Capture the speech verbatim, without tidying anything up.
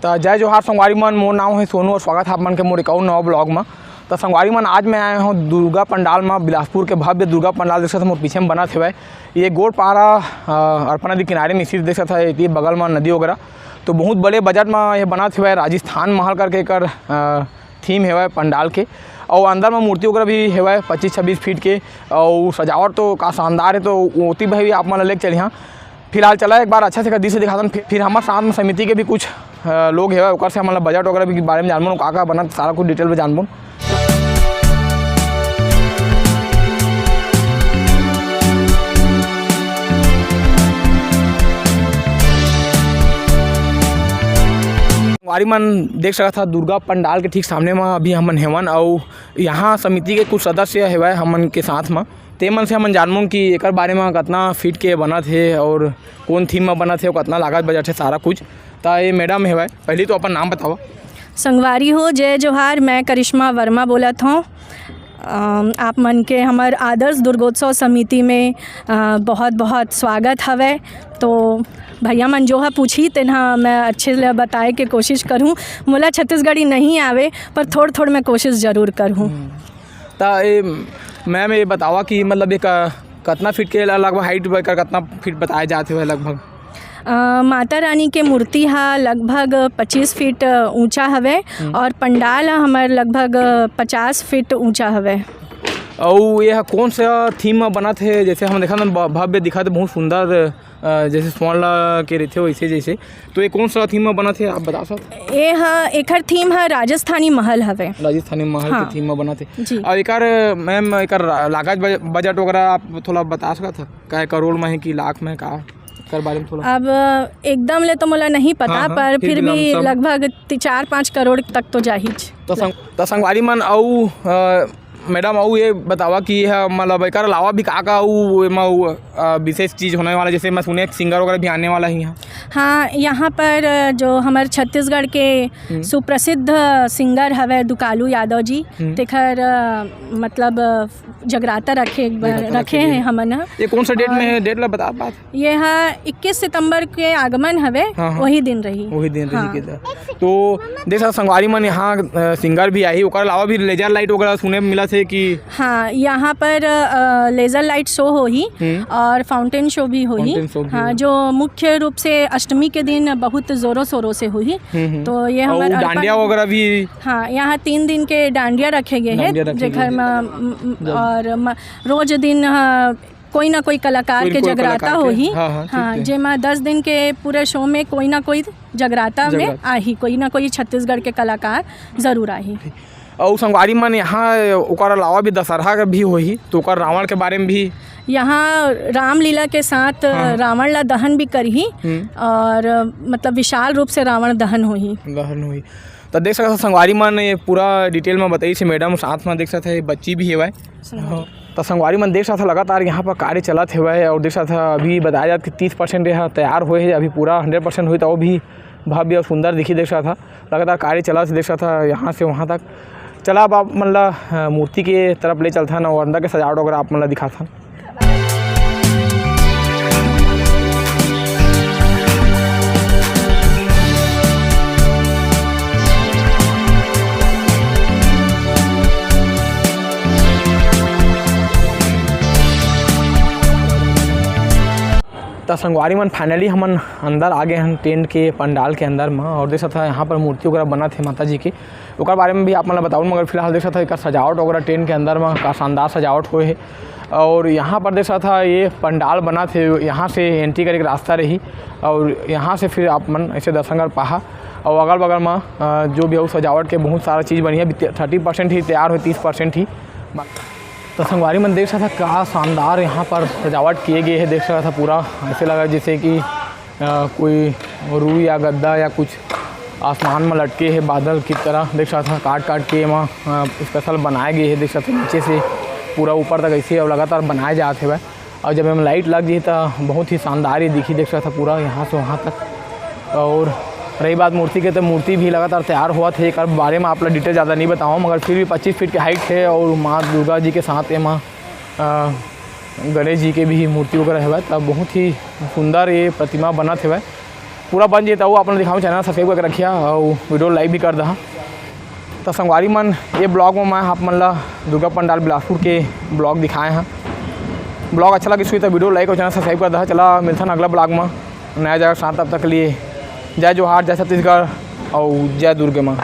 त जय जोहार संगवारी मन, मोर नाम हे सोनू और स्वागत हे आप मन के मोर एक अउ नवा vlog म। त संगवारी मन, आज मैं आए हूँ दुर्गा पंडाल म, बिलासपुर के भव्य दुर्गा पंडाल देख सकत हो मोर पीछे म बनत हेवय। ये गोड़पारा, अ, अरपा नदी किनारे में स्थित देख सकत हो, ये बगल म नदी वगैरह। तो बहुत बड़े बजट म ये बनत हेवय, राजस्थान महल करके एकर, अ, theme हेवय पंडाल के। अउ अंदर म मूर्ति वगैरह भी हेवय पच्चीस छब्बीस फीट के, अउ सजावट तो का शानदार हे, तो ओती भी आप मन ल लेके चलिहां। फिलहाल चला एक बार अच्छा से एकर दृश्य दिखाथन, फिर, फिर हमर साथ में समिति के भी कुछ, अ, लोग हेवय, ओकर से हमन ला बजट वगैरह भी बारे में जानबोन, का का बनत सारा कुछ detail में जानबोन। संगवारी मन देख सकत हा दुर्गा पंडाल के ठीक सामने म अभी हमन हेवन, अउ यहाँ समिति के कुछ सदस्य हेवय हमन के साथ म। ते मन से हमन जानबोन कि एकर बारे म कतना फीट के बनत हे और कोन theme म बनत हे, कतना लागत बजट हे, सारा कुछ। त ये मैडम हेवय, पहली तो अपन नाम बतावा। संगवारी हो, जय जोहार, मैं करिश्मा वर्मा बोलत हौं। अम, आप मन के हमर आदर्श दुर्गोत्सव समिति में, अ, बहुत-बहुत स्वागत हवय। तो भैया मन जो ह पूछही, तेन ह मैं अच्छे ले बताए के कोशिश करहूँ। मोला छत्तीसगढ़ी नहीं आवे, पर थोड़-थोड़ मैं कोशिश जरूर करहूँ। हम्म। त ए, मैम, ये बतावा कि मतलब एक, अ, कतना फीट के ल-, लगभग height एकर कतना फीट बताए जात हे लगभग? अ, माता रानी के मूर्ति ह लगभग पच्चीस फीट ऊंचा हवे हम्म। और पंडाल ह हमर लगभग पचास फीट ऊंचा हवे। अउ ये ह कौन सा theme म बनत हे? जैसे हम देखत हन ब-, भव्य दिखत हे, बहुत सुंदर, अ, जैसे स्वर्ण ला के रहिथे वैसे जैसे। तो ये कौन सा theme म बनत हे, आप बता सकत? ये ह, एखर theme ह राजस्थानी महल हवे। राजस्थानी महल हाँ। के theme म बनत हे। जी। अउ एकर, मैम, एकर रा-, लागत बज-, बजट वगैरह आप थोड़ा बता सकत ह? काय करोड़ म हे कि लाख म हे, का एकर बारे म थोड़ा? अब एकदम ले तो मोला नहीं पता, हाँ, हाँ, पर फिर फिर भी भी लमसम। लगभग ति-, चार पाँच करोड़ तक तो जाहिच। त संग-, त संगवारी मन अउ, अ, मैडम, अउ ये बतावा कि ये ह, मतलब, एकर अलावा भी का-का अउ एमा अउ, अ, विशेष चीज होने वाला, जैसे मैं सुने singer वगैरह भी आने वाला है यहाँ। हाँ, यहाँ पर, अ, जो हमर छत्तीसगढ़ के हम्म। सुप्रसिद्ध singer हवे दुकालू यादव जी, हम्म। तेखर, अ, मतलब, अ, जगराता रखे, जगराता रखे रखे हैं हैं। हमन ह। ये कौन सा date में और है? Date ला बता, बात। ये ह इक्कीस सितंबर के आगमन हवे, हाँ, हाँ। वही दिन रही। वही दिन रही हाँ। के दा। तो देख सकत संगवारी मन यहाँ, अ, singer भी आही, ओकर अलावा भी laser light वगैरह सुने में मिलत हे कि हाँ, यहाँ पर, अ, laser light show होही हम्म। और fountain show भी होही। Fountain show भी हाँ, होही। जो मुख्य रूप से अष्टमी के दिन बहुत जोरों शोरों से होही। हम्म, हम्म। तो ये और हमर अर्पण डांडिया वगैरह भी। हाँ, यहाँ तीन दिन के डांडिया रखे गए हैं, डांडिया रखे गए जेखर हैं। म-, म-, जब और म-, रोज दिन, अ, कोई ना कोई कलाकार कोई के ना कोई जगराता कलाकार के, होही। हाँ, हाँ, ठीक हाँ, है। जेमा दस दिन के पूरे show में कोई ना कोई जगराता में जगराता। आही, कोई ना कोई छत्तीसगढ़ के कलाकार जरूर आही। अउ संगवारी मन, यहाँ ओकर अलावा भी दशहरा के भी होही, तो ओकर रावण के बारे में भी। यहाँ रामलीला के साथ हाँ। रावण ला दहन भी करही हम्म। और, मतलब, विशाल रूप से रावण दहन होही। दहन होही। त देख सकत हो संगवारी मन, ये पूरा detail में बताइस हे मैडम, साथ में देख सकत हे बच्ची भी हेवय। संगवारी। त संगवारी मन देख सकत हो लगातार यहाँ पर कार्य चलत हेवय और देख सकत हो अभी बताया जात कि तीस percent यह तैयार होए हे, अभी पूरा hundred percent होही त वो भी भव्य और सुंदर दिखी। देख सकत हो लगातार कार्य चलत हे, देख सकत हो यहाँ से वहाँ तक। चला अब आप मन ला, अ, मूर्ति के तरफ ले चलथन और अंदर के सजावट वगैरह आप मन ला दिखाथन। त संगवारी मन, finally हमन अंदर आ गए हन tent के पंडाल के अंदर म। और देख सकत ह, यहाँ पर मूर्ति वगैरह बनत हे माता जी के, ओकर बारे में भी आप मन ल बताऊँ, मगर फिलहाल देख सकत ह, एकर सजावट वगैरह tent के अंदर म का शानदार सजावट होए हे। और यहाँ पर देख सकत ह, ये पंडाल बनत हे, यहाँ से entry करे के रास्ता रही और यहाँ से फिर आप मन ऐसे दर्शन कर पाहा। और अगल बगल म, अ, जो भी हो सजावट के बहुत सारा चीज़ बनी है, अभी thirty percent ही तैयार हो, तीस percent ही। तो संगवारी मन देख सकत ह, का शानदार यहाँ पर सजावट किए गए है। देख सकत ह, पूरा ऐसे लगा जैसे कि, अ, कोई रुई या गद्दा या कुछ आसमान में लटके है बादल की तरह। देख सकत ह, काट काट के एमा, अ, special बनाए गए है। देख सकत ह, नीचे से पूरा ऊपर तक ऐसे अब लगातार बनाए जात हेवय। और जब एमा light लग जाही, त बहुत ही शानदार ये दिखी, देख सकत ह, पूरा यहाँ से वहाँ तक। और रही बात मूर्ति के, तो मूर्ति भी लगातार तैयार होवत हे। एकर बारे में आप ला detail ज़्यादा नहीं बताऊँ, मगर फिर भी पच्चीस फीट के height हे और माँ दुर्गा जी के साथ एमा, अ, गणेश जी के भी मूर्ति वगैरह हेवय। त बहुत ही सुंदर ये प्रतिमा बनत हेवय। पूरा बन जाही त आप मन ला दिखाहूँ। Channel subscribe करके रखिहा अउ video like भी कर दहा। त संगवारी मन, ये vlog में मैं आप मन ला दुर्गा पंडाल बिलासपुर के vlog दिखाए हँव। Vlog अच्छा लगिस होही त video like अउ channel subscribe कर दहा। चला मिलथन अगला vlog में नया जगह के साथ, तब तक के लिए जय जोहार, जय छत्तीसगढ़ अउ जय दुर्गे माँ।